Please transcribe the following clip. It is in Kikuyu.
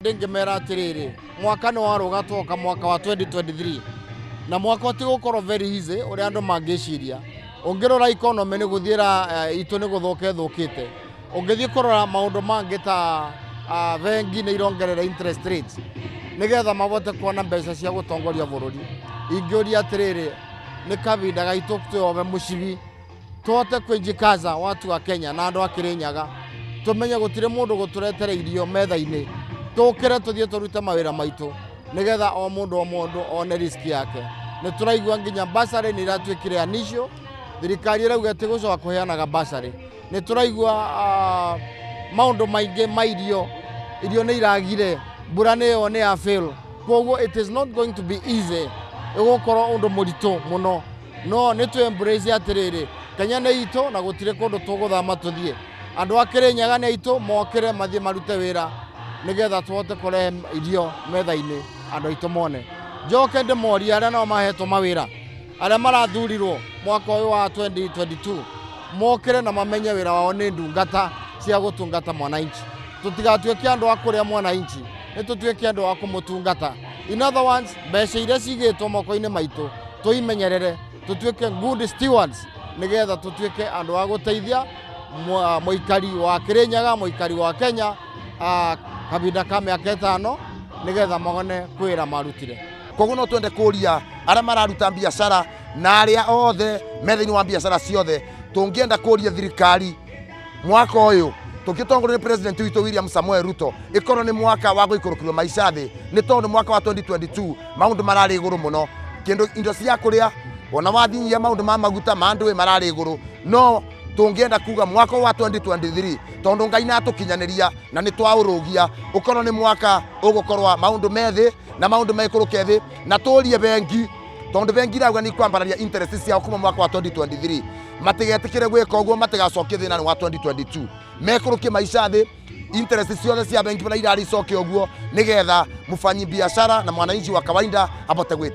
Ndĩngĩmera atĩrĩrĩ, mwaka nĩ warũga, twoka mwaka wa 2023, na mwaka ũtigũkorwo very easy ũrĩa andũ mangĩciria. Ũngĩrora economy nĩ gũthiĩra itũ nĩ gũthũka ĩthũkĩte. Ũngĩthiĩ kũrora maũndũ mangĩ ta bengi nĩ irongerera interest rates nĩgetha mahote kuona mbeca cia gũtongoria bũrũri. Ingĩũria atĩrĩrĩ, nĩ kahinda gaitũ twĩyobe mũcibi, tũhote kwĩjikaza watu wa Kenya na andũ a Kĩrĩnyaga, tũmenye gũtirĩ mũndũ gũtũretera irio metha-inĩ. Tũkĩre tũthiĩ tũrute mawĩra maitũ nĩgetha o mũndũ o mũndũ one riski yake. Nĩ tũraigua nginya bursary nĩ iratuĩkire an issue. Thirikari ĩrauga ĩtigũcoka kũheanaga bursary. Nĩ tũraigua maũndũ maingĩ ma irio, irio nĩ iragire, mbura nĩyo nĩ ya fail. Koguo it is not going to be easy, ĩgũkorwo ũndũ mũritũ mũno, no nĩ twĩ embrace atĩrĩrĩ, Kenya nĩ itũ na gũtirĩ kũndũ tũgũthama tũthiĩ. Andũ a Kĩrĩnyaga nĩ aitũ, mokĩre mathiĩ marute wĩra nĩgetha tũhote kũrehe irio metha-inĩ andũ aitũ mone. Njoke ndĩmorie arĩa nao mahetwo mawĩra, arĩa marathurirwo mwaka ũyũ wa 2022, mokĩre na mamenye wĩra wao nĩ ndungata cia gũtungata mwananchi. Tũtigatuĩke andũ a kũrĩa mwananchi, nĩ tũtuĩke andũ a kũmũtungata. In other words, mbeca iria cigĩtwo moko-inĩ maitũ tũimenyerere, tũtuĩke good stewards, nĩgetha tũtuĩke andũ a gũteithia mũikari wa Kĩrĩnyaga, mũikari wa Kenya, kahinda ka mĩaka 5, nĩgetha mone kwĩra marutire. Koguo no twende kũria arĩa mararuta biacara na arĩa othe me thĩinĩ wa biacara ciothe, tũngĩenda kũria thirikari mwaka ũyũ tũgĩtongorio nĩ president witũ William Samoei Ruto ĩkorwo nĩ mwaka wa gũikũrũkĩrio maica thĩ, nĩ tondũ mwaka wa 2022 maũndũ mararĩ igũrũ mũno, kĩndũ indo cia kũrĩa, ona wathinyia maũndũ ma maguta ma ndũĩ mararĩ igũrũ. No tũngĩenda kuga mwaka wa 2023, tondũ Ngai nĩ atũkinyanĩria na nĩ twaũrũgia, ũkorwo nĩ mwaka ũgũkorwo maũndũ me thĩ na maũndũ mekũrũke thĩ. Na tũrie bengi, tondũ bengi irauga nĩ ikwambararia interest ciao kuma mwaka wa 2023, matigetĩkĩre gwĩka ũguo, matigacokie thĩna wa 2022, mekũrũkie maica thĩ, interest ciothe cia bengi bana irarĩ icoke ũguo, nĩgetha mfanyi biashara na mwananchi wa kawaida abote gwĩte